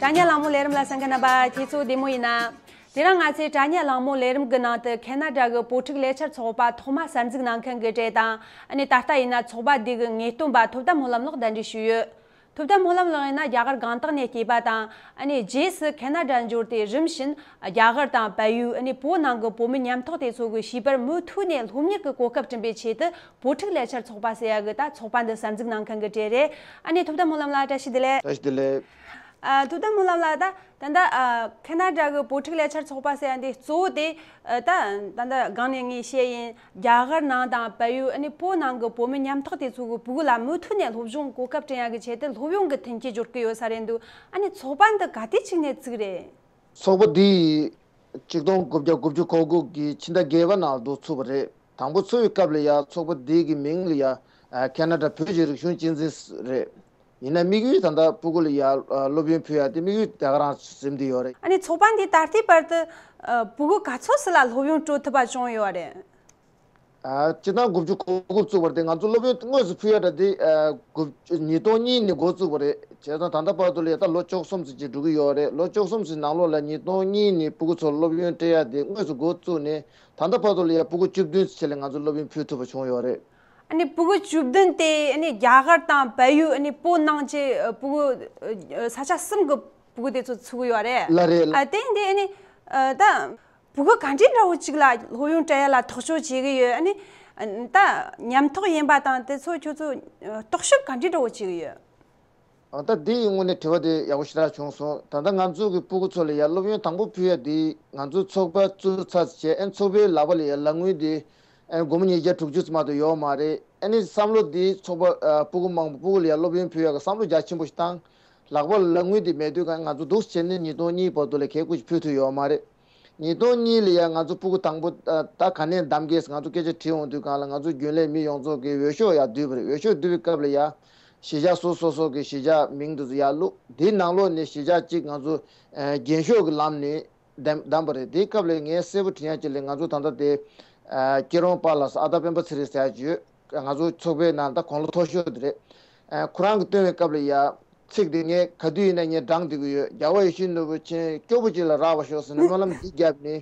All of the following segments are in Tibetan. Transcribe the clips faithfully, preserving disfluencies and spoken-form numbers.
དྲ་བརྙན་གླེང་མོལ་ལས་རིམ་ལ་གསན་མཁན་རྣམ་པ་ཁྱེད་ཚོ་བདེ་མོ་ཡིན་ན། དེ་རིང་ང་ཚོས་དྲ་བརྙན་གླེང་མོལ་ལས་རིམ་གྱི་ནང་དུ་ཁེ་ན་ཌ་གི་བོད་ཕྲུག་ལས་འཆར་ཚོགས་པ་ཐོག་མ་གསར་འཛུགས་གནང་མཁན་གྱི་གྲས་དང་། ཨ་ནི་ད་ལྟ་ཡིན་ན་ཚོགས་པ་འདི་གི་ངེས་སྟོན་པ་ཐུབ་བསྟན་སྨོན་ལམ་ལགས་གདན་འདྲེན་ཞུས་ཡོད། ཐུབ་བསྟན་སྨོན་ལམ་ལགས་ཡིན་ན་རྒྱ་གར་སྒང་ཏོག་ནས་སྐྱེས་པ་དང་། ཨ་ནི་རྗེས་སུ་ཁེ་ན་ཌ་འབྱོར་ཏེ་རིམ་བཞིན་རྒྱ་གར་དང་བལ་ཡུལ། ཨ་ནི་བོད་ནང་གི་བོད་མི་ཉམ་ཐག་དེ་ཚོ་གི་བྱིས་པར་མུ་མཐུད་ནས་སློབ་གཉེར་གྱི་གོ་སྐབས་བསྐྲུན་པའི་ཆེད་དུ་བོད་ཕྲུག་ལས་འཆར་ཚོགས་པ་ཟེར་ཡ་གི་ད་ཚོགས་པ་འདི་གསར་འཛུགས་གནང་མཁན་གྱི་གྲས་རེད། ཨ་ནི་ཐུབ་བསྟན་སྨོན་ལམ་ལགས་བཀྲ་ཤིས་བདེ་ལེགས། བཀྲ་ཤིས་བདེ་ལེགས། ཨ། ཐུབ་བསྟན་སྨོན་ལམ་ལགས། ད་ད་ལྟ་ཨ་ཁེ་ན་ཌ་གི་བོད་ཕྲུག་ལས་འཆར་ཚོགས་པ་ཟེར་ཡ་འདི་གཙོ་བོ་དེ་ཨ་ད་ད་ལྟ་སྒང་ནས་ངས་བཤད་ཡིན། རྒྱ་གར་ནང་དང་བལ་ཡུལ། ཨ་ནི་བོད་ནང་གི་བོད་མི་ཉམ་ཐག་དེ་ཚོ་གི་ཕྲུ་གུ་ལ་མུ་མཐུད་ནས་སློབ་སྦྱོང་གོ་སྐབས་བསྐྲུན་ཡ་གི་ཆེད་དུ་སློབ་ཡོན་གི་མཐུན་རྐྱེན་སྦྱོར་གི་ཡོད་ས་རེད་འདུག་ཨ་ནི་ཚོགས་པ་འདི་ག་དུས་ཅིག་ནས་བཙུགས་རེད། ཚོགས་པ་འདི་ཆིག་སྟོང་དགུ་བརྒྱ་དགུ་བཅུ་གོ་དགུ་གི་ཕྱི་ཟླ་བརྒྱད་པ་ནང་ལ་འདུག་ཚུགས་པ་རེད། དང་པོ་ཚུགས་པའི་སྐབས་ལ་ཡ་ཚོགས་པ་འདི་གི་མིང་ལ་ཡ་ཨ་ཁེ་ན་ཌ་བོད་ཀྱི་རིག་གཞུང་གཅེས་འཛིན་རེད། ཡིན་ན་དམིགས་ཡུལ་ད་ལྟ་ཕྲུ་གུ་ལ་ཡ་ཨ་སློབ་ཡོན་ཕུལ་ཡ་དེ་དམིགས་ཡུལ་དེ་ག་རང་ཟིན་བསྡད་ཡོད་རེད། ཨ་ནི་ཚོགས་པ་འདིས་ད་ལྟའི་བར་དུ་ཨ་ཕྲུ་གུ་ག་ཚོད་ཙམ་ལ་སློབ་ཡོན་སྤྲོད་ཐུབ་པ་བྱུང་ཡོད་རེད། ཨ་སྤྱིར་བཏང་དགུ་བཅུ་གོ་དགུ་བཙུགས་པ་རེད་དེ། ང་ཚོ་སློབ་ཡོན་དངོས་སུ་ཕུལ་ཡ་འདྲ་དེ་ཨ་དགུ་ཉིས་སྟོང་གཉིས་ནས་འགོ་བཙུགས་པ་རེད། བྱས་ཙང་ད་ལྟ་བར་དུ་ལ་ཡ་ད་ལོ་བཅུ་གསུམ་ཙམ་ཅིག་འགྲོ་གི་ཡོད་རེད། ལོ་བཅུ་གསུམ་ཙམ་ནང་ལོགས་ལ་ཉིས་སྟོང་གཉིས་ནས་ཕྲུ་གུ་ཚོར་སློབ་ཡོན་སྤྲད་ཡ་དེ་དངོས་སུ་འགོ་བཙུགས་ནས་ད་ལྟ་བར་དུ་ལ་ཡ་ཕྲུ་གུ་བཅུ་བདུན་ཙམ་ལ་ང་ཚོ་སློབ་ཡོན་ཕུལ་ཐུབ་པ་བྱུང་ཡོད་རེད། ཨ་ནི་ཕྲུ་གུ་བཅུ་བདུན་དེ་ཨ་ནི་རྒྱ་གར་དང་བལ་ཡུལ། ཨ་ནི་བོད་ནང་གི་ཨ་ཕྲུ་གུ་ཨ་ས་ཆ་གསུམ་གི་ཕྲུ་གུ་དེ་ཚོ་ཚུད་ཀྱི་ཡོད་རེད། ལགས་རེད་ལགས། ཨ་དེ་འདི་ཨ་ནི་ཨ་ད་ཕྲུ་གུ་ག་འདྲའི་འདྲ་བོ་ཅིག་ལ་སློབ་ཡོན་སྤྲད་ཡ་ལ་ཐག་གཅོད་བྱེད་ཀྱི་ཡོད། ཨ་ནི་ཨ་ད་ཉམ་ཐག་ཡིན་པ་དང་དེ་ཚོ་ཁྱོད་ཚོ་ཨ་རྟོག་ཞིབ་ག་འདྲའི་འདྲ་བོ་བྱེད་ཀྱི་ཡོད། ཨ་ད་འདི་ཡི་དངོས་གནས་དྲི་བ་དེ་ཡག་པོ་ཞེ་དྲག་བྱུང་སོང་། ད་ལྟ་ང་ཚོ་གི་ཕྲུ་གུ་ཚོ་ལ་ཡ་སློབ་ཡོན་དང་པོ་ཕུལ་ཡ་དེ་ང་ཚོ་ཚོགས་པ་བཙུགས་ཚར་རྗེས་ཨ་ཚོགས་པའི་ལག་པ་ལ་ཡ་ལག་དངུལ་དེ་ཨ་སྒོར་མོ་ཉིས་བརྒྱ་དྲུག་ཅུ་ཙམ་མ་གཏོགས་ཡོད་མ་རེད། ཨ་ནི་བསམ་བློ་དེ་ཚོགས་པ་ཨ་ཕྲུ་གུ་མང་པོ་ཕྲུ་གུ་ལ་ཡ་སློབ་ཡོན་ཕུལ་ཡ་གི་བསམ་བློ་རྒྱ་ཆེན་པོ་ཞིག་བཏང་། ལག་པ་ལ་ལག་དངུལ་དེ་མེད་དུས་གང་ང་ཚོ་འདུག་སེ་བྱས་ནས་ཉིས་སྟོང་གཉིས་བར་དུ་ལ་གལ་ཁུ་ཞིག་ཕུལ་ཐུབ་ཡོད་མ་རེད། ཉིས་སྟོང་གཉིས་ལ་ཡ་ང་ཚོ་ཕྲུ་གུ་དང་པོ་ཨ་ད་ག་ནས་བདམས་ཀྱི་ང་ཚོ་སྐད་ཆ་དྲིས་འོང་དུས་གང་ལ་ང་ཚོ་རྒྱུན་ལས་མི་ཡོངས་རྫོགས་ཀྱིས་འོས་ཤོག་ཡར་བསྡུས་པ་རེད། འོས་ཤོག་བསྡུས་པའི་སྐབས་ལ་ཡ་གཞིས་ཆགས་སོ་སོ་སོ་གི་གཞིས་ཆགས་མིང་དེ་ཚོ་ཡར་བླུགས། དེའི་ནང་ལོགས་ནས་གཞིས་ཆགས་གཅིག་ང་ཚོ་ཨ་རྒྱན་ཤོག་གི་ལམ་ནས་བདམས་བདམས་པ་རེད། དེའི་སྐབས་ལ་ངས་གསལ་པོ་དྲན་ཡ་གཅིག་ལ་ང་ཚོ་ད་ལྟ་དེ་ཨ་སྐྱིད་རོང་པཱ་ལགས་ཨ་ད་སྤེན་པ་ཚེ་རིང་ཟེར་ཡ་གཅིག་ཡོད། ང་ཚོ་ཚོགས་པའི་ནང་ད་དགུང་ལོ་མཐོ་ཤོས་དེ་རེད། ཨ་ཁོ་རང་གིས་བཏོན་པའི་སྐབས་ལ་ཡ་ཚིག་དེ་ངས་ག་དུས་ཡིན་ན་ངས་བགྲངས་བསྡད་ཀྱི་ཡོད། རྒྱལ་བ་ཡིད་བཞིན་ནོར་བུ་མཁྱེན། སྐྱོ་པོ་ཅིག་ལ་རག་པར་ཤོག་ཟེར་ནས་སྨོན་ལམ་འདི་བརྒྱབ་ནས་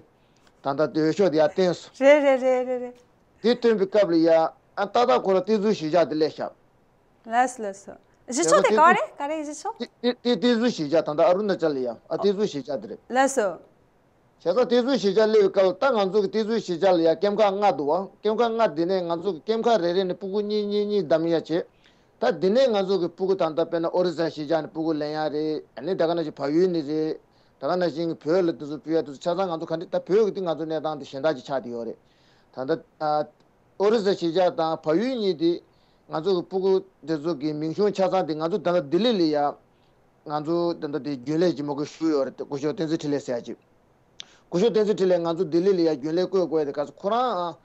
ད་ལྟ་དེ་འོས་ཤོག་དེ་ཡར་བཏོན་སོང་། རེད་རེད་རེད་རེད་རེད། དེ་བཏོན་པའི་སྐབས་ལ་ཡ་ཨ་ཏག་ཏག་ཁོ་རང་བསྟན་འཛིན་གཞིས་ཆགས་དེ་སླེབས་ཤག་ལགས་སོ་ལགས་སོ། གཞིས་ཕྱོགས་དེ་ག་རེད། ག་རེ་གཞིས་ཕྱོགས། དེ་དེ་དེ་བསྟན་འཛིན་གཞིས་ཆགས་ད་ལྟ་ཨ་རུ་ན་ཅལ་ལ་ཡ་ཨ་བསྟན་འཛིན་གཞིས་ཆགས་དེ་རེད། ལགས་སོ། བྱས་ཙང་བསྟན་འཛིན་གཞིས་ཆགས་སླེབས་པའི་སྐབས་ལ་ད་ང་ཚོ་གི་བསྟན་འཛིན་གཞིས་ཆགས་ལ་ཡ་ཀེམ་ཁག་ལྔ་འདུག་བ། ཀེམ་ཁག་ལྔ་དེ་ནས་ང་ཚོ་གི་ཀེམ་ཁག་རེ་རེ་ནས་ཕྲུ་གུ་གཉིས་གཉིས་གཉིས་བདམས་ཡ་བྱས། ད་དེ་ནས་ང་ཚོ་གི་ཕྲུ་གུ་ད་ལྟ་དཔེར་ན་ཨོ་རི་ས་གཞིས་ཆགས་ནས་ཕྲུ་གུ་ལེན་ཡ་རེད། ཨ་ནི་དེ་ག་ནང་བཞིན་བལ་ཡུལ་ནས་རེད། དེ་ག་ནང་བཞིན་བོད་ལ་དེ་ཚོ་ཕུལ་ཡ་དེ་ཚོ་ཆ་ཚང་ང་ཚོ་ག་འདྲ། ད་བོད་ཀྱི་དེ་ང་ཚོ་གནས་སྟངས་དེ་གཞན་དག་ཅིག་ཆགས་བསྡད་ཡོད་རེད། ད་ལྟ་ཨ་ཨོ་རི་ས་གཞིས་ཆགས་དང་བལ་ཡུལ་གཉིས་དེ་ང་ཚོ་གི་ཕྲུ་གུ་དེ་ཚོ་གི་མིང་གཞུང་ཆ་ཚང་དེ་ང་ཚོ་ད་ལྟ་ལྡི་ལི་ལ་ཡ་ང་ཚོ་ད་ལྟ་དེ་རྒྱུན་ལས་ཀྱི་མོ་གི་ཞུ་ཡོད་རེད། སྐུ་ཞབས་བསྟན་འཛིན་འཕྲིན་ལས་ཟེར་ཡ་ཅིག་སྐུ་ཞབས་བསྟན་འཛིན་འཕྲིན་ལས་ང་ཚོ་ལྡི་ལི་ལ་ཡ་རྒྱུན་ལས་བསྐོས་དགོས་ཡ་དེ་ག་ཚོད་ཁོ་རང་ཨ་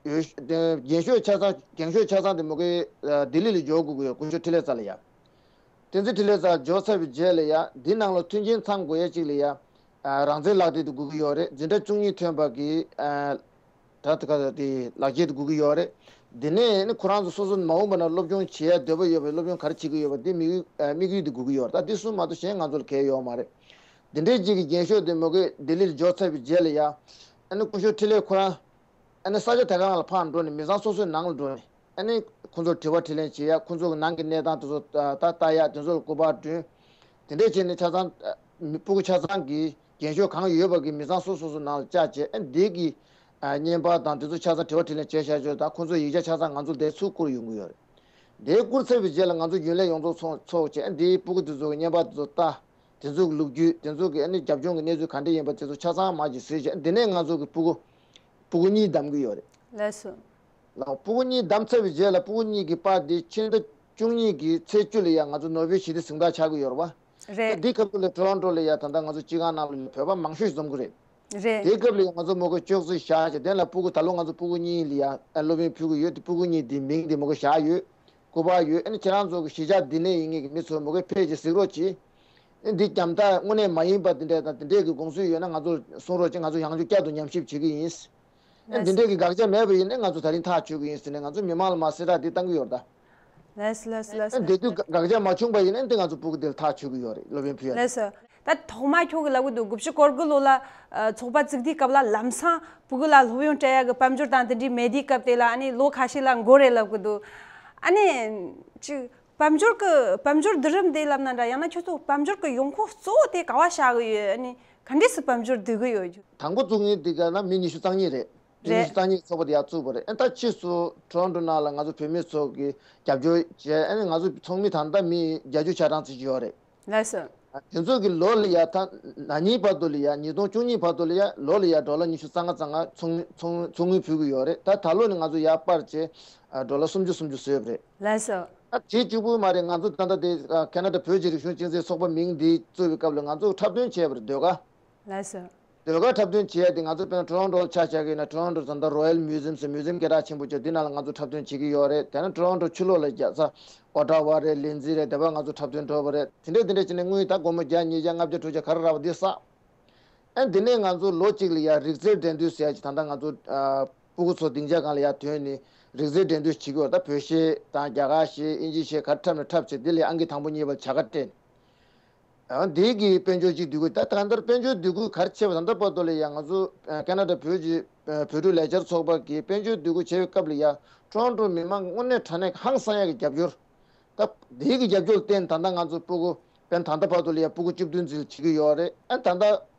ཡོད། རྒན་ཤོས་ཆ་ཚང་རྒན་ཤོས་ཆ་ཚང་དེ་མོ་གི་ལྡི་ལི་ལ་འབྱོར་དགོས་ཀྱི་ཡོད། སྐུ་ཞབས་འཕྲིན་ལས་རྩ་ལ་ཡ། བསྟན་འཛིན་འཕྲིན་ལས་རྩ་འབྱོར་ཚར་བའི་རྗེས་ལ་ཡ་འདི་ནང་ལ་མཐུན་རྐྱེན་ཚང་དགོས་ཡ་གཅིག་ལ་ཡ་རང་བཙན་ལག་དེབ་དེ་དགོས་ཀྱི་ཡོད་རེད། འཛིན་གྲྭ་བཅུ་གཉིས་ཐོན་པ་གི་ད་ལྟ་ག་དེ་ལག་འཁྱེར་དེ་དགོས་ཀྱི་ཡོད་རེད། འདི་ནས་ནི་ཁོ་རང་ཚོ་སོ་སོ་མ་འོངས་པ་ན་སློབ་སྦྱོང་བྱེད་ཡ་འདོད་པ་ཡོད་པའི་སློབ་སྦྱོང་ག་རེ་བྱེད་ཀྱི་ཡོད་པ་དེ་དམིགས་ཡུལ་དམིགས་ཡུལ་དེ་དགོས་ཀྱི་ཡོད་རེད། ད་འདི་གསུམ་མ་གཏོགས་གཞན་ང་ཚོ་ལ་གལ་ཡོད་མ་རེད། འདི་འདྲའི་གཅིག་གི་རྒན་ཤོས་དེ་མོ་གི་ལྡི་ལིར་འབྱོར་ཚར་བའི་རྗེས་ལ་ཡ་ཨ་ནི་སྐུ་ཞབས་འཕྲིན་ལས་ཁོ་རང་ཨ་ནི་ས་ཆ་དེ་ག་ནང་ལ་ཕར་འགྲོ་ནས་མི་ཚང་སོ་སོའི་ནང་ལ་འགྲོ་ནས་ཨ་ནི་ཁོ་ཚོར་དྲི་བ་དྲིས་ལན་བྱེད་ཡ། ཁོ་ཚོ་གི་ནང་གི་གནས་སྟངས་དེ་ཚོ་ད་ལྟ་ཡ་དེ་ཚོ་ལ་སྐུ་པར་བསྐྲུན། དེ་འདྲས་བྱས་ནས་ཆ་ཚང་མི་ཕྲུ་གུ་ཆ་ཚང་གི་རྒན་ཤོས་གང་ཡོད་པ་གི་མི་ཚང་སོ་སོ་སོ་ནང་ལ་བཅར་བྱས་ཨ་འདི་གི་ཨ་བརྙན་པར་དང་དེ་ཚོ་ཆ་ཚང་དྲི་བ་དྲིས་ལན་བྱས་བཞག་ཆོག་དང་ཁོ་ཚོ་ཡིག་ཆ་ཆ་ཚང་ང་ཚོ་འདིར་ཚུར་བསྐུར་ཡོང་གི་ཡོད་རེད། དེ་བསྐུར་ཚར་བའི་རྗེས་ལ་ང་ཚོ་རྒྱུན་ལས་ཡོངས་རྫོགས་ཚོགས་ཚོགས་བྱས་ཨ་འདིའི་ཕྲུ་གུ་དེ་ཚོ་གི་བརྙན་པར་དེ་ཚོ་ལྟ། དེ་ཚོ་གི་ལོ་རྒྱུས་དེ་ཚོ་གི་ཨ་ནི་རྒྱབ་ལྗོངས་ཀྱི་གནས་ཚུལ་ག་འདྲ་ཡིན་པ་དེ་ཚོ་ཆ་ཚང་མར་ཅིག་གཟིགས་བྱས་ཨ་འདི་ནས་ང་ཚོ་གི་ཕྲུ་གུ་ཕྲུ་གུ་གཉིས་བདམས་ཀྱི་ཡོད་རེད། ལགས་སོ། ལགས། ཕྲུ་གུ་གཉིས་བདམས་ཚར་བའི་རྗེས་ལ་ཕྲུ་གུ་གཉིས་ཀྱི་པར་འདི་ཕྱི་ཟླ་བཅུ་གཉིས་ཀྱི་ཚེས་བཅུ་ལ་ཡང་ང་ཚོ་ནོ་བེལ་ཞི་བདེའི་གཟེངས་རྟགས་ཆགས་ཀྱི་ཡོད་རེད་པ། རེད། འདི་སྐབས་སུ་ལ་ཊོ་རོན་ཊོ་ལ་ཡ་ད་ལྟ་ང་ཚོ་སྤྱི་ཁང་ནང་ལ་བོད་པ་མང་ཤོས་ཤིག་འཛོམས་ཀྱི་རེད། རེད། དེའི་སྐབས་ལ་ཡང་ང་ཚོ་མོ་གི་ཅོག་ཙེ་བཞག་བྱས་དེ་ལ་ཕྲུ་གུ་ད་ལོ་ང་ཚོ་ཕྲུ་གུ་གཉིས་ལ་ཡ་སློབ་ཡོན་ཕུལ་གྱི་ཡོད་དེ་ཕྲུ་གུ་གཉིས་དེ་མིང་དེ་མོ་གི་བཞག་ཡོད། སྐུ་པར་ཡོད། ཨ་ནི་ཁྱེད་རང་ཚོ་གི་གཞིས་ཆགས་འདི་ནས་ཡིན་མཁན་གྱི་མི་ཚོ་མོ་གི་ཕེབས་བྱས་གཟིགས་རོགས་གྱིས། ཨ་འདི་རྒྱབ་རྟགས་དངོས་གནས་མ་ཡིན་པ་འདི་འདྲས་དང་འདི་འདྲས་ཀྱི་དགོངས་ཚུལ་ཡོད་ན་ང་ཚོར་གསུང་རོགས་གྱིས། ང་ཚོ་ཡང་བསྐྱར་དུ་ཉམས་ཞིབ་བྱེད་ཀྱི་ཡིན། ཨ་འདི་འདྲས་ཀྱི་དགག་བྱ་མེད་པ་ཡིན་ན་ང་ཚོ་ད་རིང་ཐག་ཆོད་ཀྱི་ཡིན་ཟེར་ནས་ང་ཚོ་མི་མང་ལ་མར་གསལ་བསྒྲགས་འདི་བཏང་གི་ཡོད་རེད་ད། ལགས་སོ་ལགས་སོ་ལགས་སོ། ཨ་འདི་དུས་དགག་བྱ་མ་བྱུང་པ་ཡིན་ན་འདི་ང་ཚོ་ཕྲུ་གུ་འདི་ལ་ཐག་ཆོད་ཀྱི་ཡོད་རེད། སློབ་ཡོན་ཕུལ་ཡ་རེད། ལགས་སོ། ད་ཐོག་མ་ཁྱོད་ཀྱིས་ལབ་གི་འདུག་དགུ་བཅུ་གོ་དགུ་ལོ་ལ་ཨ་ཚོགས་པ་བཙུགས་དུས་སྐབས་ལ་ལམ་སང་སྤུ་གུ་ལ་སློབ་ཡོན་སྤྲད་ཡག་གི་དཔལ་འབྱོར་དང་དེ་འདྲའི་མེད་དུས་སྐབས་དེ་ལ་ཨ་ནི་ལོ་ཁ་ཤས་ལ་འགོར་རེད་ལབ་གི་འདུག་ཨ་ནི་ཅིག་དཔལ་འབྱོར་གི་དཔལ་འབྱོར་བསྡུ་རིམ་དེ་ལབ་ན་འདྲ། ཡང་ན་ཁྱོད་ཚོ་དཔལ་འབྱོར་གི་ཡོང་ཁུངས་གཙོ་བོ་དེ་ག་བ་བཞག་གི་ཡོད། ཨ་ནི་ག་འདྲས་སུ་དཔལ་འབྱོར་བསྡུ་གི་ཡོད། དང་པོ་བཙུགས་མཁན་དེ་ག་ན་མི་ཉི་ཤུ་རྩ་གཉིས་རེད། མི་ཉི་ཤུ་རྩ་གཉིས་ཚོགས་པ་དེ་ཡར་བཙུགས་པ་རེད། ཨ་ད་ཕྱིས་སུ་ཊོ་རོན་ཊོ་ནང་ལ་ང་ཚོ་བོད་མི་ཚོ་གིས་རྒྱབ་སྐྱོར་བྱས། ཨ་ནི་ང་ཚོ་ཚོགས་མི་ད་ལྟ་མི་བརྒྱད་ཅུ་ཆ་གྲངས་ཙམ་ཅིག་ཡོད་རེད། ལགས་སོ། དེ་ཚོ་གི་ལོ་ལ་ཡ་ད་ན་ནིང་བར་དུ་ལ་ཡ་ཉིས་སྟོང་བཅུ་གཉིས་བར་དུ་ལ་ཡ་ལོ་ལ་ཡ་ཌོ་ལར་ཉི་ཤུ་རྩ་ལྔ་རྩ་ལྔ་ཚོགས་ཚོགས་ཚོགས་དངུལ་ཕུལ་གི་ཡོད་རེད། ད་ད་ལོ་ནི་ང་ཚོ་ཡར་སྤར་བྱས་ཨ་ཌོ་ལར་སུམ་ཅུ་སུམ་ཅུ་བཟོས་པ་རེད། ལགས་སོ། ད་དེ་གཅིག་པུ་མ་རེད། ང་ཚོ་ད་ལྟ་དེ་ཨ་ཁེ་ན་ཌ་བོད་ཀྱི་རིག་གཞུང་གཅེས་འཛིན་ཚོགས་པ་མིང་འདི་བཙུགས་པའི་སྐབས་ལ་ང་ཚོ་འཁྲབ་སྟོན་བྱས་པ་རེད། ཟློས་གར། ལགས་སོ། ཟློས་གར་འཁྲབ་སྟོན་བྱས་ཏེ་ང་ཚོ་དཔེར་ན་ཊོ་རོན་ཊོ་ལ་ཆ་བཞག་གི་ཡིན་ན་ཊོ་རོན་ཊོ་ད་ལྟ་རོ་ཡལ་མིའུ་ཛིམ་ཟེར་མིའུ་ཛིམ་སྐད་གྲགས་ཆེན་པོ་ཅིག་འདི་ནང་ལ་ང་ཚོ་འཁྲབ་སྟོན་བྱེད་ཀྱི་ཡོད་རེད། དེ་ནས་ཊོ་རོན་ཊོ་ཕྱི་ལོགས་ལ་རྒྱ་ས་ཨོ་ཊ་ཝ་རེད། ལིན་ཛི་རེད། དེ་པར་ང་ཚོ་འཁྲབ་སྟོན་འགྲོ་བ་རེད། དེ་འདྲས་དེ་འདྲས་བྱས་ནས་དངུལ་ད་སྒོར་མོ་བརྒྱ་ཉིས་བརྒྱ་ལྔ་བརྒྱ་དྲུག་བརྒྱ་ག་རེ་རག་པ་འདི་བསགས། ཨ་འདི་ནས་ང་ཚོ་ལོ་གཅིག་ལ་ཡ་རིག་རྩལ་འགྲན་བསྡུར་ཟེར་ཡ་ཅིག་ད་ལྟ་ང་ཚོ་ཨ་སྤུ་གུ་ཚོ་སྡིངས་ཆ་སྒང་ལ་ཡ་ཐོན་ནས་རིག་རྩལ་འགྲན་བསྡུར་བྱེད་ཀྱི་ཡོད་རེད། ད་བོད་གཞས་དང་རྒྱ་གར་གཞས་དབྱིན་ཇི་གཞས་ག་རེ་འཁྲབ་ན་འཁྲབ་བྱས། དེ་ལ་ཨང་ཀི་དང་པོ་གཉིས་པ་ལ་བྱ་དགའ་སྤྲད། ཨ་འདི་གི་དཔལ་འབྱོར་གཅིག་སྡུད་དགོས། ད་ད་ལྟར་དཔལ་འབྱོར་སྡུད་དགོས་ག་རེ་བྱས་པ། ད་ལྟ་བར་དུ་ལ་ཡང་ང་ཚོ་ཨ་ཁེ་ན་ཌ་བོད་ཀྱི་ཨ་བོད་ཕྲུག་ལས་འཆར་ཚོགས་པ་གིས་དཔལ་འབྱོར་སྡུད་དགོས་བྱས་པའི་སྐབས་ལ་ཡ་ཊོ་རོན་ཊོ་མི་མང་དངོས་གནས་དྲང་གནས་ཧང་སང་ཡག་གི་རྒྱབ་སྐྱོར། ད་འདི་གི་རྒྱབ་སྐྱོར་བརྟེན་ད་ལྟ་ང་ཚོ་སྤུ་གུ་དཔེར་ན་ད་ལྟ་བར་དུ་ལ་ཡ་སྤུ་གུ་བཅུ་བདུན་ཙམ་བྱེད་ཀྱི་ཡོད་རེད། ཨ་ད་ལྟ་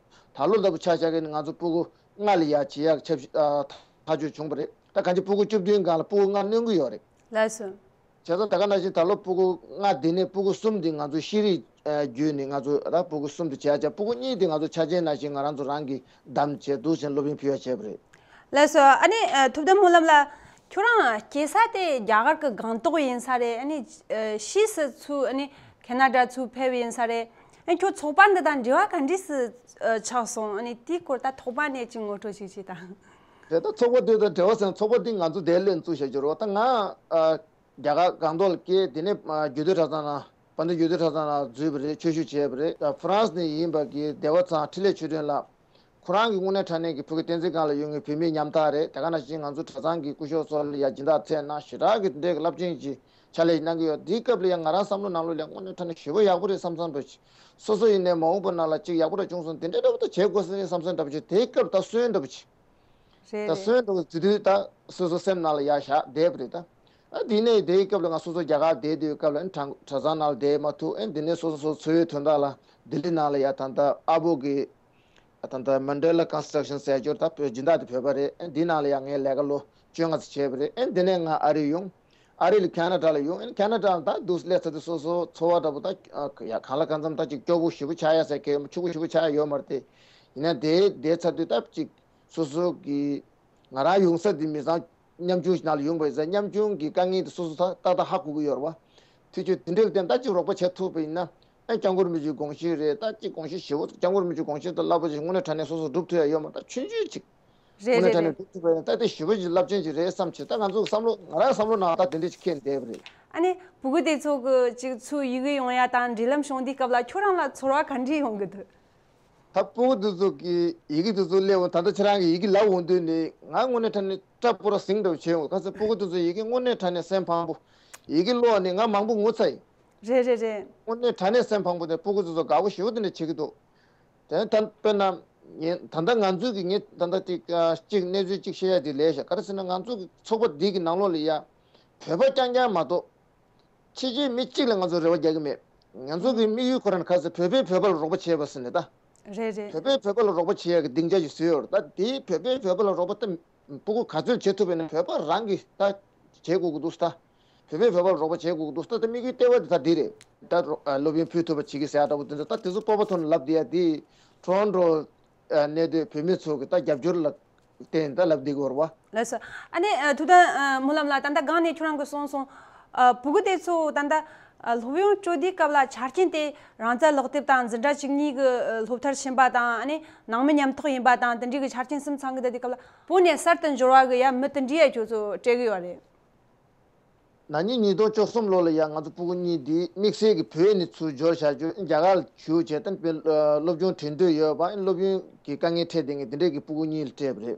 ད་ལོ་ལྟ་བུ་ཆ་བཞག་གི་ནི་ང་ཚོ་སྤུ་གུ་ལྔ་ལ་ཡ་བྱེད་ཡག་ཆབ་སྲིད་ཨ་ཐག་གཅོད་བྱུང་བ་རེད། ད་གང་ཅི་སྤུ་གུ་བཅུ་བདུན་སྒང་ལ་སྤུ་གུ་ལྔ་སྣོན་གྱི་ཡོད་རེད། ལགས་སོ། བྱས་ཙང་ད་ག་ནང་བཞིན་ད་ལོ་སྤུ་གུ་ལྔ་དེ་ནས་སྤུ་གུ་གསུམ་དེ་ང་ཚོ་ཤེས་རིག་ཨ་བརྒྱུད་ནས་ང་ཚོ་ད་སྤུ་གུ་གསུམ་དེ་བྱས་ཙང་སྤུ་གུ་གཉིས་དེ་ང་ཚོ་ཆ་རྐྱེན་ནང་བཞིན་ང་རང་ཚོ་རང་གིས་བདམས་བྱས་འདུག་ཟེར་སློབ་ཡོན་ཕུལ་བ་བྱས་པ་རེད། ལགས་སོ། ཨ་ནི་ཨ་ཐུབ་བསྟན་སྨོན་ལམ་ལགས། ཁྱོད་རང་སྐྱེས་ས་དེ་རྒྱ་གར་གྱི་སྒང་ཏོག་ཡིན་ས་རེད། ཨ་ནི་ཨ་ཕྱིས་སུ་ཚུར་ཨ་ནི་ཁེ་ན་ཌ་ཚུར་ཕེབས་ཡིན་ས་རེད། ཨ་ནི་ཁྱོད་ཚོགས་པ་འདི་དང་འབྲེལ་བ་ག་འདྲས་སུ་ཨ་ཆགས་སོང་། ཨ་ནི་དེའི་སྐོར་ད་ཐོག་མ་ནས་ཅིག་ངོ་སྤྲོད་ཅིག་བྱེད་དང་། དེ་ད་ཚོགས་པ་དེ་དང་འབྲེལ་བ་ཟེར་ན་ཚོགས་པ་དེ་ང་ཚོ་དེ་ལས་བཙུགས་བྱ་རྒྱུ་རེད་བ། ད་ང་ཨ་རྒྱ་གར་སྒང་ཏོག་ལ་སྐྱེས། དེ་ནས་ཨ་རྒྱུད་སྟོད་གྲྭ་ཚང་ལ་དཔལ་ལྡན་རྒྱུད་སྟོད་གྲྭ་ཚང་ལ་འཛུལ་བ་རེད། ཆོས་ཞུགས་བྱས་པ་རེད། ཨ་ཧྥ་རན་སི་ནས་ཡིན་པ་གི་བདེ་བ་ཚང་འཕྲིན་ལས་ཆོས་སྒྲོན་ལགས། ཁོ་རང་གི་དངོས་གནས་དྲང་གནས་ཀྱི་བོད་ཀྱི་བསྟན་འཛིན་སྒང་ལ་ཡོད་མཁན་བོད་མིའི་ཉམ་ཐག་རེད། དེ་ག་ནང་བཞིན་ང་ཚོ་གྲྭ་ཚང་གི་སྐུ་ཞབས་ཚོ་ལ་ཡ་སྦྱིན་བདག་འཚོལ་གནང་། ཞེ་དྲག་གི་འདྲའི་རླབས་ཆེན་གྱི་ཕྱག་ལས་གནང་གི་ཡོད། དེའི་སྐབས་ལ་ཡང་ང་རང་བསམ་བློ་ནང་ལོགས་ལ་དངོས་གནས་དྲང་གནས་ཞེ་པོ་ཡག་པོ་རེད་བསམ་བསམ་འདྲ་བོ་ཅིག་སོ་སོ་ཡིན་ནའི་མ་འོངས་པ་ནང་ལ་ཅིག་ཡག་པོ་འདྲ་བྱུང་སོང་། དེ་འདྲའི་འདྲ་བོ་ད་བྱེད་དགོས་ཟེར་བསམ་བསམ་འདྲ་བོ་ཅིག་དེའི་སྐབས་ད་སོན་འདྲ་བོ་ཅིག་རེད་ད་རེད། སོན་འདྲ་བོ་དེ་དུས་ད་སོ་སོ་སེམས་ནང་ལ་ཡ་བཞག་བསྡད་པ་རེད་ད། ཨ་དེ་ནས་དེའི་སྐབས་ལ་ང་སོ་སོ་རྒྱ་གར་བསྡད་དུས་སྐབས་ལ་ཨ་གྲྭ་གྲྭ་ཚང་ནང་ལ་བསྡད་མ་ཐུབ། ཨ་དེ་ནས་སོ་སོ་སོ་སོའི་དོན་དག་ལ་ལྡི་ལི་ནང་ལ་ཡ་ད་ལྟ་ཨ་བོ་གི་ད་ལྟ་མན་ཌེ་ལ་ཀོན་སི་ཊག་ཤན་ཟེར་རྒྱུར་ད་བོད་སྦྱིན་བདག་དེ་བོད་པ་རེད། ཨ་འདི་ནང་ལ་ཡང་ངས་ལས་ཀ་ལོ་བཅོ་ལྔ་ཙམ་བྱས་པ་རེད། ཨ་འདི་ནས་ང་ཨ་རི་ཡོང་། ཨ་རི་ལ་ཁེ་ན་ཌ་ལ་ཡོང་། ཨ་ཁེ་ན་ཌ་ལ་ད་འདུག་སླེབས་ཚར་དུས་སོ་སོ་འཚོ་བ་འདྲ་པོ་ད་ཡ་གང་ལ་གང་འཚམ་ད་ཅིག་སྐྱོ་པོ་ཞེ་པོ་ཆགས་ཡ་ཟེར་གི་ཡོད་མ། ཕྱུག་པོ་ཞེ་པོ་ཆགས་ཡ་ཡོད་མ་རེད་དེ། ཡིན་ན་དེ་བསྡད་ཚར་དུས་ད་ཅིག་སོ་སོ་གི་ང་རང་ཡོང་ས་འདི་མི་ཚང་ཉམ་ཆུང་ཞིག་ནང་ལ་ཡོང་པ་ཡིན་ཙང་། ཉམ་ཆུང་གི་དཀའ་ངལ་དེ་སོ་སོ་ད་ཏག་ཏག་ཧ་གོ་གི་ཡོད་རེད་བ། དུས་ཚོད་དེ་འདྲའི་སྟེང་ད་ཅིག་རོགས་པ་བྱེད་ཐུབ་པ་ཡིན་ན། ཨ་སྐྱབས་མགོན་རིན་པོ་ཆེའི་དགོངས་གཞི་རེད། ད་ཅིག་དགོངས་གཞི་ཞེ་པོ། སྐྱབས་མགོན་རིན་པོ་ཆེའི་དགོངས་གཞི་དང་རླབས་པོ་ཆེ་དངོས་གནས་དྲང་གནས་སོ་སོ་སྒྲུབ་ཐུབ་ཡ་ཡོད་མ་རེད། ད་ཆུང་ཆུང་ཅིག་རེད་དངོས་གནས་དྲང་གནས་རེད། སྒྲུབ་ཐུབ་པ་ཡིན་ན་ད་དེ་ཞེ་པོ་ཅིག་རླབས་ཆེན་ཅིག་རེད་བསམ་བྱས། ད་ང་ཚོ་བསམ་བློ་ང་རང་བསམ་བློ་ནང་ད་དེ་འདྲ་ཅིག་འཁྱེར་བསྡད་པ་རེད། ཨ་ནི་སྤུ་གུ་དེ་ཚོ་གི་ཅིག་ཚུར་ཡི་གེ་ཡོང་ཡ་དང་འབྲེལ་ལམ་བྱུང་དུས་སྐབས་ལ་ཁྱོད་རང་ལ་ཚོར་བ་ག་འདྲ་ཡོང་གི་འདུག་ད་སྤུ་གུ་དེ་ཚོ་གི་ཡི་གེ་དེ་ཚོ་སླེབས་འོང་། ད་ལྟ་ཁྱེད་རང་གི་ཡི་གེ་ལབ་འོང་དུས་ནི་ང་དངོས་གནས་དྲང་གནས་སྐྲ་ཕོ་ར་ཟིང་འདྲ་བྱས་འོང་། ག་ཚོད་སྤུ་གུ་དེ་ཚོ་ཡི་གེ་དངོས་གནས་དྲང་གནས་སེམས་ཕངས་པོ། ཡི་གེ་ཀློག་ནི་ང་མང་པོ་ངུ་ཚར་ཡིན། རེད་རེད་རེད། དངོས་གནས་དྲང་གནས་སེམས་ཕངས་པོ་དེ། སྤུ་གུ་ཚོ་ཚོ་དགའ་པོ་ཞེ་པོ་དེ་འདྲ་བྱེད་ཀྱི་འདུག་དེ་ད་དཔེར་ན་ངས་ད་ལྟ་ང་ཚོའི་གི་ངས་ད་ལྟ་ཅིག་ཅིག་གནས་ཚུལ་ཅིག་བཤད་ཡ་དེ་ལས་བྱ། ག་རེ་ཟེར་ན་ང་ཚོ་གི་ཚོགས་པ་འདི་གི་ནང་ལོགས་ལ་ཡ་བོད་པ་རྐྱང་རྐྱང་མ་གཏོགས་ཕྱི་རྒྱལ་མི་གཅིག་ལ་ང་ཚོ་རེ་བ་རྒྱག་གི་མེད། ང་ཚོ་གི་དམིགས་ཡུལ་ཁོ་རང་ག་ཟེར། བོད་པས་བོད་པ་ལ་རོགས་པ་བྱས་པ་ཟེར་ནས་ད། རེད་རེད། བོད་པས་བོད་པ་ལ་རོགས་པ་བྱེད་ཡ་གི་སྡིངས་ཆ་ཞིག་བཟོས་ཡོད་རེད། ད་དེའི་བོད་པས་བོད་པ་ལ་རོགས་པ་ད་སྤུ་གུ་ག་ཚོད་བྱེད་ཐུབ་པ་ཡིན་ན་བོད་པ་རང་གིས་ད་བྱེད་དགོས་ཀྱི་འདུག་ད། བོད་པས་བོད་པ་ལ་རོགས་པ་བྱེད་དགོས་ཀྱི་འདུག་ད། ད་དམིགས་ཡུལ་ལྟེ་བ་དེ་ད་འདི་རེད། ད་རོ་ཨ་སློབ་ཡོན་ཕུལ་ཐུབ་པ་བྱེད་ཀྱི་ཟེར་ཡ་འདྲ་པོ་དེ་ཚོ། ད་དེ་ཚོ་སྤོབས་པ་ཐོག་ནས་ལབ་བསྡད་ཡ་དེ་ཊོ་རོན་ཊོ་ཨ་གནས་སྡོད་བོད་མི་ཚོ་གི་ད་རྒྱབ་སྐྱོར་ལ་བརྟེན་ད་ལབ་བསྡད་ཀྱི་ཡོད་རེད་བ། ལགས་སོ། ཨ་ནི་ཨ་ཐུབ་བསྟན་ཨ་སྨོན་ལམ་ལགས། ད་ལྟ་སྒང་ནས་ཁྱོད་རང་གིས་གསུངས་སོང་། ཨ་སྤུ་གུ་དེ་ཚོ་ད་ལྟ་ཨ་སློབ་ཡོན་སྤྲོད་དུས་སྐབས་ལ་ཆ་རྐྱེན་དེ་རང་རྩ་ལག་དེབ་དང་འཛིན་གྲྭ་བཅུ་གཉིས་ཀྱི་ཨ་སློབ་མཐར་ཕྱིན་པ་དང་། ཨ་ནི་ནང་མི་ཉམ་ཐག་ཡིན་པ་དང་། དེ་འདྲའི་གི་ཆ་རྐྱེན་གསུམ་ཚང་གི་བསྡད་དུས་སྐབས་ལ་བོད་ནས་གསར་དུ་འབྱོར་བ་གི་ཡ་མི་དེ་འདྲའི་ཡ་ཁྱོད་ཚོ་སྤྲད་གི་ཡོད་རེད། ན་ནིང་ཉིས་སྟོང་བཅུ་གསུམ་ལོ་ལ་ཡང་ང་ཚོ་སྤུ་གུ་གཉིས་འདི་དམིགས་བསལ་གྱི་བོད་ནས་ཚུར་འབྱོར་བཞག་རྒྱུ། རྒྱ་གར་ལ་བཞུགས་བྱས་ཏེ་དཔེ་སློབ་སྦྱོང་འགྲན་བསྡུར་ཡོད་པ། སློབ་ཡོན་གྱི་དཀའ་ངལ་འཕྲད་བསྡད་མཁན་དེ་འདྲས་ཀྱི་སྤུ་གུ་གཉིས་ལ་སྤྲད་པ་རེད།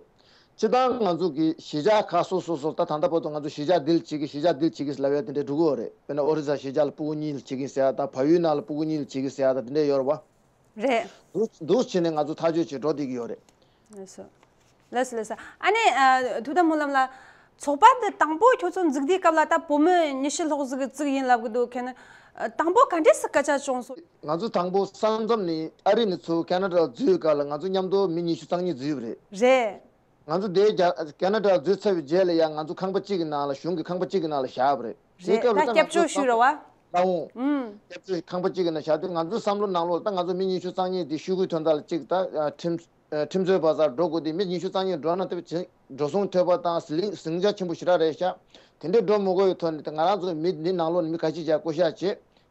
སྤྱིར་བཏང་ང་ཚོ་གི་གཞིས་ཆགས་ཁག་སོ་སོ་སོ། ད་ད་ལྟ་བར་དུ་ང་ཚོ་གཞིས་ཆགས་འདི་ལ་བྱེད་ཀྱི། གཞིས་ཆགས་འདི་ལ་བྱེད་ཀྱི་ལབ་ཡ་དེ་འདྲས་འགྲོ་གི་ཡོད་རེད། དཔེར་ན་ཨོ་རི་ས་གཞིས་ཆགས་ལ་སྤུ་གུ་གཉིས་ལ་བྱེད་ཀྱི་ཟེར་ཡ་དང་། བལ་ཡུལ་ནང་ལ་སྤུ་གུ་གཉིས་ལ་བྱེད་ཀྱི་ཟེར་ཡ་དང་། དེ་འདྲས་ཡོད་རེད་བ། རེད། འདུག་འདུག་བྱས་ནས་ང་ཚོ་ཐག་གཅོད་བྱེད་འགྲོ་བསྡད་ཀྱི་ཡོད་རེད། ལགས་སོ། ལགས་སོ་ལགས་སོ། ཨ་ནི་ཨ། ཐུབ་བསྟན་སྨོན་ལམ་ལགས། ཚོགས་པ་འདི་དང་པོ་ཁྱོད་ཚོ་འཛུགས་དུས་སྐབས་ལ་ད་བོད་མི་ཉི་ཤུ་ལྷག་ཟིག་གི་བཙུགས་ཡིན་ལབ་གི་འདུག་ཁྱེད་ནི་ཨ། དང་པོ་ག་འདྲས་སུ་སྐད་ཆ་བྱུང་སོང་། ང་ཚོ་དང་པོ་ས་མཚམས་ནས་ཨ་རི་ནས་ཚུར་ཁེ་ན་ཌ་འཛུལ་བའི་སྐབས་ལ་ང་ཚོ་མཉམ་དུ་མི་ཉི་ཤུ་རྩ་གཉིས་འཛུལ་བ་རེད། རེད། ང་ཚོ་དེའི་རྒྱ་ཁེ་ན་ཌ་འཛུལ་ཚར་བའི་རྗེས་ལ་ཡང་ང་ཚོ་ཁང་པ་གཅིག་གི་ནང་ལ་གཞུང་གི་ཁང་པ་གཅིག་གི་ནང་ལ་བཞག་པ་རེད། དེའི་རེད། སྐབས་ལ་ད་ད་ང་སྐྱབས་བཅོལ་ཚོ་ཞུས་རེད་བ། ལའོ། ཨུམ། སྐྱབས་བཅོལ་ཁང་པ་གཅིག་གི་ནང་བཞག་དུས་ང་ཚོའི་བསམ་བློ་ནང་ལོགས་ད་ང་ཚོ་མི་ཉི་ཤུ་རྩ་གཉིས་དེ་ཤོག་གུའི་དོན་དག་ལ་གཅིག་ད་ཁྲིམས་ཁྲིམས་རྩོད་པ་སར་འགྲོ་དགོས་དེ་མི་ཉི་ཤུ་རྩ་གཉིས་འགྲོ་ན་ད་འགྲོ་སོང་ཐོབ་པ་དང་ཟིང་ཟིང་ཆ་ཆེན་པོ་ཞེ་དྲག་རེད་ཤག་དེ་འདྲའི་འགྲོ་མི་དགོས་པའི་ཐོག་ནས་ད་ང་རང་ཚོ་མི་འདི་ནང་ལོགས་ནས་མི་ཁ་ཤས་ཅིག་བསྐོ་བཞག་བྱས་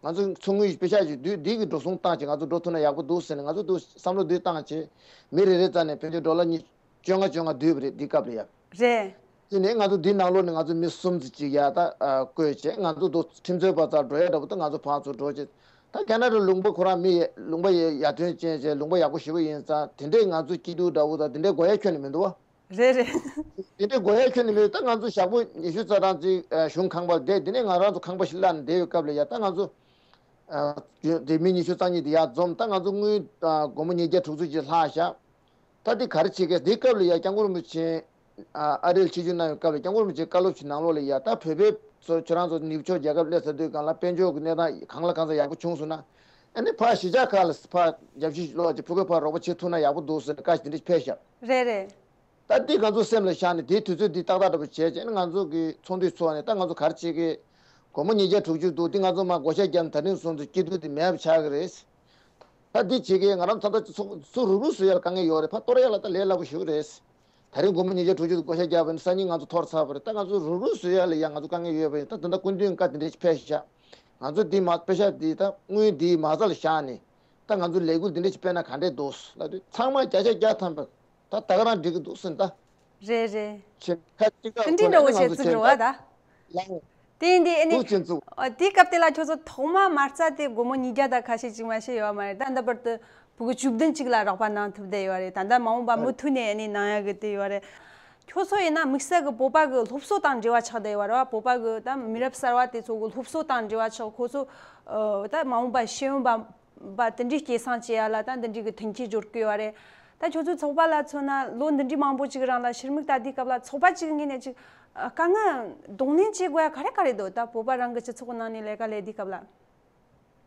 ང་ཚོ་ཚུར་དངུལ་པེ་ཤག་ཅིག་བསྡུས་འདི་གི་འགྲོ་སོང་བཏང་བྱས་ང་ཚོ་འགྲོ་ཐུབ་ན་ཡག་པོ་འདུག་ཟེར་ནས་ང་ཚོ་འདུག་བསམ་བློ་འདི་བཏང་བྱས་མི་རེ་རེ་རྩ་ནས་ཕན་ཆད་ཌོ་ལར་གཉིས་བཅོ་ལྔ་བཅོ་ལྔ་བསྡུས་པ་རེད་འདི་སྐབས་ལ་ཡ། རེད། དེ་ནས་ང་ཚོ་འདི་ནང་ལོགས་ནས་ང་ཚོ་མི་གསུམ་ཙམ་ཅིག་ཡར་ད་བསྐོས་བྱས་ང་ཚོ་འདུག་ཁྲིམས་རྩོད་པ་སར་འགྲོ་ཡ་འདྲ་པོ་ད་ང་ཚོ་ཕར་ཚུར་འགྲོ་བྱས་ད་ཁེ་ན་ཌ་ལུང་པ་ཁོ་རང་མི་ལུང་པ་ཡ་ཡར་ཐོན་ཅན་བྱས་ལུང་པ་ཡག་པོ་ཞེ་པོ་ཡིན་ཙང་དེ་འདྲས་ང་ཚོ་སྐྱིད་སྡུག་འདྲ་པོ་དང་དེ་འདྲས་དགོས་ཡ་ཁྱོན་ནས་མི་འདུག་བ། རེད་རེད། དེ་འདྲས་དགོས་ཡ་ཁྱོན་ནས་མི་འདུག་ད་ང་ཚོ་ཞག་པོ་ཉི་ཤུ་རྩ་གྲངས་ཅིག་གཞུང་ཁང་པར་བསྡད་དེ་ནས་ང་རང་ཚོ་ཁང་པ་ཞིག་གླ་ནས་བསྡད་ཡོད་སྐབས་ལ་ཡ་ད་ང་ཚོ་དེ་མི་ཉི་ཤུ་རྩ་གཉིས་དེ་ཡར་འཛོམས་ད་ང་ཚོ་དངུལ་སྒོར་མོ་ཉིས་བརྒྱ་དྲུག་ཅུ་ཅིག་ལྷག་བཞག་ད་འདི་ག་རེ་བྱེད་ཀྱི་འདི་སྐབས་ལ་ཡ་སྐྱབས་མགོན་རིན་པོ་ཆེ་ཨ་རིར་ཆིབས་བསྒྱུར་གནང་བའི་སྐབས་ལ་སྐྱབས་མགོན་རིན་པོ་ཆེའི་བཀའ་སློབ་ཅིག་ནང་ལོགས་ལ་ཡ་ད་བོད་པའི་ཚོ་ཁྱོད་རང་ཚོ་ནུབ་ཕྱོགས་རྒྱལ་ཁབ་སླེབས་ཚར་དུས་སྒང་ལ་དཔལ་འབྱོར་གྱི་གནས་སྟངས་གང་ལ་གང་འཚམ་ཡག་པོ་བྱུང་སོང་ན་ཨ་ནི་ཕར་གཞིས་ཆགས་ཁག་ལ་ཕར་རྒྱབ་བཤུད་ལོག་ཅིག་ཕྲུ་གུ་ཕར་རོགས་པ་བྱེད་ཐུབ་ན་ཡག་པོ་འདུག་ཟེར་ནས་བཀའ་དེ་འདྲ་ཕེབས་ཤག་རེད་རེད། ད་འདི་ང་ཚོ་སེམས་ལ་བཞག་ནས་དེའི་དུས་ཚོད་འདི་ཏག་ཏག་འདྲ་པོ་བྱས་བྱས་ནས་ང་ཚོ་གི་ཚོགས་འདུ་ཚོགས་ནས་ད་ང་ཚོ་ག་རེ་བྱེད་ཀྱི་སྒོར་མོ་ཉིས་བརྒྱ་དྲུག་ཅུ་འདུག་འདི་ང་ཚོ་མར་བགོ་བཤའ་བརྒྱབ་ནས་ད་རིང་སོང་ཚེ་སྐྱིད་སྡུག་འདི་མེད་པ་ཆགས་ཀྱི་རེད། ད་འདི་བྱེད་ཀྱི་ང་རང་ད་ལྟ་ཚུར་ཚུར་རུབ་རུབ་བཟོ་ཡ་ལ་དཀའ་ངལ་ཡོད་རེད། ཕར་གཏོར་ཡ་ལ་ད་ལས་སླ་པོ་ཞེ་པོ་རེད། ད་རིང་སྒོར་མོ་ཉིས་བརྒྱ་དྲུག་ཅུ་བགོ་བཤའ་བརྒྱབ་པ་ཡིན་ན་སང་ཉིན་ང་ཚོ་འཐོར་ཚར་བ་རེད། ད་ང་ཚོ་རུབ་རུབ་བཟོ་ཡ་ལ་ཡ་ང་ཚོ་དཀའ་ངལ་ཡོད་པ་ཡིན་ད་ད་ལྟ་སྐུ་མདུན་བཀའ་དེ་འདྲ་ཞིག་ཕེབས་ཤག་ང་ཚོ་འདི་མ་པེ་ཤག་འདི་ད་དངུལ་འདི་མ་རྩ་ལ་བཞག་ནས་ད་ང་ཚོ་ལས་འགུལ་འདི་འདྲ་ཞིག་སྤེལ་ན་ག་འདྲས་འདུག་ལབ་དུས་ཚང་མ་བརྒྱ་ཆ་བརྒྱ་ཐམ་པ། ད་ད་ག་རང་འགྲིག་གི་འདུག་ཟེར་ད། རེད་རེད། ཆེ་ཁ་གཅིག་ཁ་དེ་འདྲའི་འདྲ་བོ་ཞིག་བཙུགས་རེད་བ་ད། ལའོ། དེ་ཡིན་དུས་ཨ་ནི། འདུག་ཅན་བཙུགས། ཨ། དེའི་སྐབས་དེ་ལ་ཁྱོད་ཚོ་ཐོག་མ་མ་རྩ་དེ་སྒོར་མོ་ཉིས་བརྒྱ་དང་ཁ་ཤས་ཅིག་མ་ཤེས་ཡོད་མ་རེད། ད་འདི་བར་དུ་ཕྲུ་གུ་བཅུ་བདུན་ཅིག་ལ་རོགས་པ་གནང་ཐུབ་བསྡད་ཡོད་རེད། ད་ལྟ་མ་འོངས་པ་མུ་མཐུད་ནས་ཨ་ནི་གནང་ཡ་གི་དེ་ཡོད་རེད། ཁྱོད་ཚོ་ཡིན་ན་དམིགས་བསལ་གི་བོད་པ་གི་སློབ་གསོ་དང་འབྲེལ་བ་ཆགས་བསྡད་ཡོད་རེད་བ། བོད་པ་གི་ད་མི་རབས་གསར་བ་དེ་ཚོ་གི་སློབ་གསོ་དང་འབྲེལ་བ་ཆགས། ཁོ་ཚོ་ཨ། ད་མ་འོངས་པ་ཤེས་ཡོན་པ། པ་དེ་འདྲའི་སྐྱེད་སྲིང་བྱེད་ཡ་ལ་ད་འདི་འདྲའི་གི་མཐུན་རྐྱེན་སྦྱོར་གི་ཡོད་རེད། ད་ཁྱོད་ཚོའི་ཚོགས་པ་ལ་མཚོན་ན་ལོ་འདི་འདྲའི་མང་པོ་ཅིག་རིང་ལ་ཕྱིར་མིག་ལྟ་དུས་སྐབས་ལ་ཚོགས་པ་གཅིག་གི་ངོས་ནས་ཅིག་དཀའ་ངལ་གདོང་ལེན་བྱེད་དགོས་ཡ་ག་རེ་ག་རེ་འདུག་ད་བོད་པ་རང་གི་སྤྱི་ཚོགས་ནང་ནས་ལས་ཀ་ལས་དུས་སྐབས་ལ།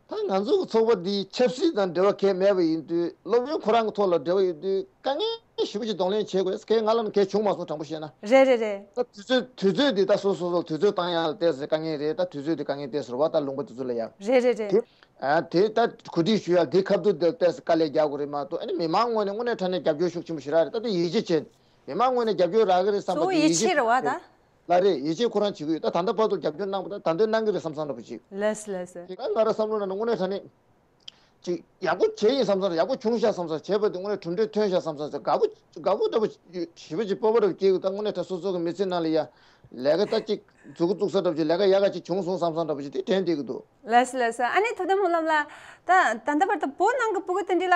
ད་ང་ཚོ་གི་ཚོགས་པ་འདི་ཆབ་སྲིད་དང་འབྲེལ་བ་གང་ཡང་མེད་པ་ཡིན་དུས་སློབ་ཡོན་ཁོ་རང་གི་ཐོག་ལ་འབྲེལ་བ་ཡོད་དུས་དཀའ་ངལ་ཞེ་པོ་ཅིག་གདོང་ལེན་བྱེད་དགོས། གལ་ང་ལ་ནི་གལ་བྱུང་མ་སོང་དྲང་པོ་བཤད་ན། རེད་རེད་རེད། ད་དུས་ཚོད་དུས་ཚོད་འདི་ད་སོ་སོ་སོ་དུས་ཚོད་བཏང་ཡ་ལ་ཏོག་ཙམ་དཀའ་ངལ་རེད། ད་དུས་ཚོད་འདི་དཀའ་ངལ་ཏོག་ཙམ་རེད་བ། ད་ལུང་པ་དེ་ཚོ་ལ་ཡ། རེད་རེད་རེད། དེ་ཨ་དེ་ད་གོ་སྒྲིག་ཞུ་ཡ་དེ་ཁ་ཐུག་དེ་ཏོག་ཙམ་དཀའ་ལས་རྒྱག་དགོས་རེད་མ་གཏོགས། ཨ་ནི་མི་མང་ངོས་ནས་དངོས་གནས་དྲང་གནས་རྒྱབ་སྐྱོར་ཤུགས་ཆེན་པོ་ཞེ་དྲག་རེད། ད་དེ་ཡིད་ཆེས་བྱས་མི་མང་ངོས་ནས་རྒྱབ་སྐྱོར་རག་གི་རེད་བསམ་པ་གཙོ་བོ་དེ་ཡིད་ཆེས་རེད་བ་ད། ལ་རེད། ཡིད་ཆེས་ཁོ་རང་བྱེད་ཀྱི་ཡོད། ད་ད་འདོད་གནང་གི་རེད་བསམ་བསམ་འདྲ་པོ་ཅིག་ལགས་སོ་ལགས་སོ། དེ་ག་ང་རང་བསམ་བློ་ནང་ནས་དངོས་གནས་དྲང་གནས་ཅིག་ཡག་པོ་བྱས་ཡིན་བསམ་བསམ། ཡག་པོ་བྱུང་ཤག་བསམ་བསམ། བྱས་པ་དེ་དངོས་གནས་གྲུབ་འབྲས་ཐོན་ཤག་བསམ་བསམ། དགའ་པོ་དགའ་པོ་འདྲ་པོ་ཞེ་པོ་ཅིག་སྤོབས་པ་འདྲ་པོ་སྐྱེ་གི། ད་དངོས་གནས་ད་སོ་སོ་གི་མི་ཚེ་ནང་ལ་ཡ་ལས་ཀ་ད་ཅིག་མཛུབ་གུ་བཙུགས་ས་འདྲ་པོ་ཅིག་ལས་ཀ་ཡག་ག་ཅིག་བྱུང་སོང་བསམ་བསམ་འདྲ་པོ་ཅིག་དེ་དྲན་བསྡད་ཀྱི་འདུག་ལགས་སོ་ལགས་སོ། ཨ་ནི་ཐུབ་བསྟན་སྨོན་ལམ་ལགས། ད་ད་ལྟ་བར་དུ་བོད་ནང་གི་ཕྲུ་གུ་དེ་འདྲ་ལ་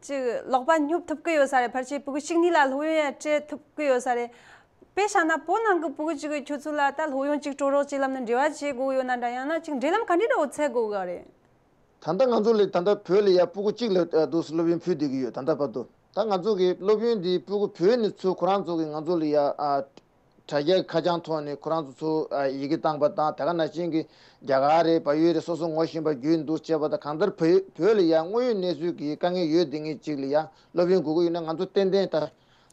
ཅིག་ལག་པ་སྙོབ་ཐུབ་ཀྱི་ཡོད་ས་རེད། ཕལ་ཆེར་ཕྲུ་གུ་གཅིག་གཉིས་ལ་སློབ་ཡོན་ཡང་སྤྲད་ཐུབ་ཀྱི་ཡོད་ས་རེད། དཔེ་བཞག་ན་བོད་ནང་གི་ཕྲུ་གུ་གཅིག་གིས་ཁྱོད་ཚོ་ལ་ད་སློབ་ཡོན་གཅིག་སྤྲོད་རོགས་བྱེད་ལབ་ན་འབྲེལ་བ་བྱེད་དགོས་ཡོད་ན་འདྲ། ཡང་ན་ཅིག་འབྲེལ་ལམ་ག་འདྲ་འདྲ་བོ་འཚོལ་དགོས་གི་རེད། ད་ལྟ་ང་ཚོ་ལ་ད་ལྟ་བོད་ལ་ཡ་ཕྲུ་གུ་གཅིག་ལ་འདུག་སེ་སློབ་ཡོན་ཕུལ་བསྡད་ཀྱི་ཡོད། ད་ལྟ་བར་དུ་ད་ང་ཚོ་གི་སློབ་ཡོན་འདི་ཕྲུ་གུ་བོད་ནས་ཚུར་ཁོ་རང་ཚོ་གི་ང་ཚོ་ལ་ཡ་ཨ། དྲ་རྒྱའི་ཁ་བྱང་ཐོག་ནས་ཁོ་རང་ཚོ་ཚུར་ཨ། ཡི་གེ་བཏང་པ་དང་། དེ་ག་ནང་བཞིན་གི་རྒྱ་གར་རེད། བལ་ཡུལ་རེད། སོ་སོ་ངོ་ཤེས་པ་བརྒྱུད་འདུག་བྱས་པ་དང་། གང་ལྟར་བོད་བོད་ལ་ཡ་དངོས་ཡོད་གནས་ཚུལ་གི་དཀའ་ངལ་ཡོད་བསྡད་མཁན་གཅིག་ལ་ཡ་སློབ་ཡོན་དགོས་ཀྱི་ཡོད་ན་ང་ཚོ་ཏན་ཏན་ད་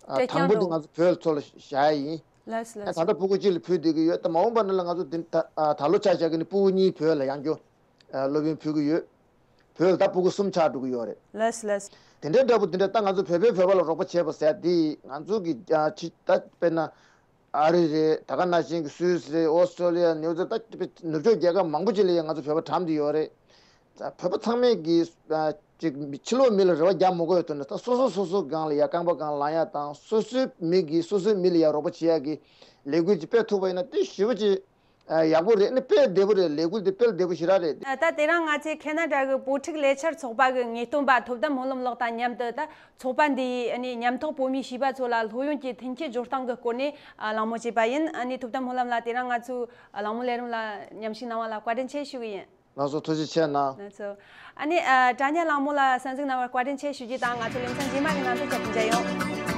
ཨ། སྤྲད་རྐྱང་དང་པོ་འདི་འདུག་ང་ཚོ་བོད་ལ་ཚུར་ལ་བཞག་ཡ་ཡིན། ལགས་སོ་ལགས་ད་སོ། ལྟ་ཕྲུ་གུ་གཅིག་ལ་ཕུལ་བསྡད་ཀྱི་ཡོད། ད་མ་འོངས་པ་ནང་ལ་ང་ཚོ་འདི་ད་ཨ། ད་ལོ་ཆ་བཞག་གི་ནི་ཕྲུ་གུ་གཉིས་བོད་ལ་ཡང་བསྐྱར་ཨ། སློབ་ཡོན་ཕུལ་གྱི་ཡོད། བོད་ལ་ད་ཕྲུ་གུ་གསུམ་ཆགས་འགྲོ་གི་ཡོད་རེད། ལགས་སོ་ལགས་སོ། དེ་འདྲའི་འདྲ་པོ་དེ་འདྲ་ད་ང་ཚོ་བོད་པས་བོད་པ་ལ་རོགས་པ་བྱས་པ་ཟེར་དེ་ང་ཚོ་གི་ཨ། ཕྱི་ད་དཔེར་ན་ཨ་རི་རེད། དེ་ག་ནང་བཞིན་གི་སུད་སི་རེད། ཨོ་སི་ཀྲོ་ལི་ཡ། ནིའུ་ཛི་ད་ནུབ་ཕྱོགས་རྒྱལ་ཁབ་མང་པོ་ཅིག་ལ་ཡང་ང་ཚོ་བོད་པ་གྲམ་བསྡད་ཡོད་རེད། ད་བོད་པ་ཚང་མས་གི་ཨ། ཅིག་ཕྱི་ལོགས་མི་ལ་རེ་བ་རྒྱག་མི་དགོས་པའི་ཐོག་ནས་ད་སོ་སོ་སོ་སོ་སྒང་ལ་ཡ་རྐང་པ་སྒང་ལངས་ཡ་དང་། སོ་སོའི་མི་གིས་སོ་སོའི་མི་ལ་ཡ་རོགས་པ་བྱེད་ཡ་གི་ལས་འགུལ་ཅིག་སྤེལ་ཐུབ་པ་ཡིན་ན་དེ་ཞེ་པོ་ཅིག་ཨ། ཡག་པོ་རེད། ཨ་ནི་དཔེ་བདེ་པོ་རེད། ལས་འགུལ་འདི་དཔེ་བདེ་པོ་ཞེ་དྲག་རེད། ད་ད་དེ་རིང་ང་ཚོས་ཁེ་ན་ཌ་གི་བོད་ཕྲུག་ལས་འཆར་ཚོགས་པ་གི་ངེས་སྟོན་པ་ཐུབ་བསྟན་སྨོན་ལམ་ལགས་དང་མཉམ་དུ་ད་ཚོགས་པ་འདིའི་ཨ་ནི་ཉམ་ཐག་བོད་མིའི་བྱིས་པ་ཚོ་ལ་སློབ་ཡོན་གྱི་མཐུན་རྐྱེན་སྦྱོར་སྟངས་ཀྱི་སྐོར་ནས་ཨ། གླེང་མོལ་བྱས་པ་ཡིན། ཨ་ནི་ཐུབ་བསྟན་སྨོན་ལམ་ལགས་དེ་རིང་ང་ཚོའི་ཨ། གླེང་མོལ་ལས་རིམ་ལ་མཉམ་ཞུགས་གནང་བ་ལ་བཀའ་དྲིན་ཆེ་ཞུ་གི་ཡིན། ལགས་སོ། ཐུགས་རྗེ་ཆེ་གནང་། ལགས་སོ། ཨ་ནི་ཨ་དྲ་བརྙན་གླེང་མོལ་ལ་གསན་གཟིགས་གནང་བར་བཀའ་དྲིན་ཆེ་ཞུ་རྒྱུ་དང་། ང་ཚོ་ལེ་ཚན་རྗེས་མ་གི་ནང་དུ་མཇལ་ཡོང་།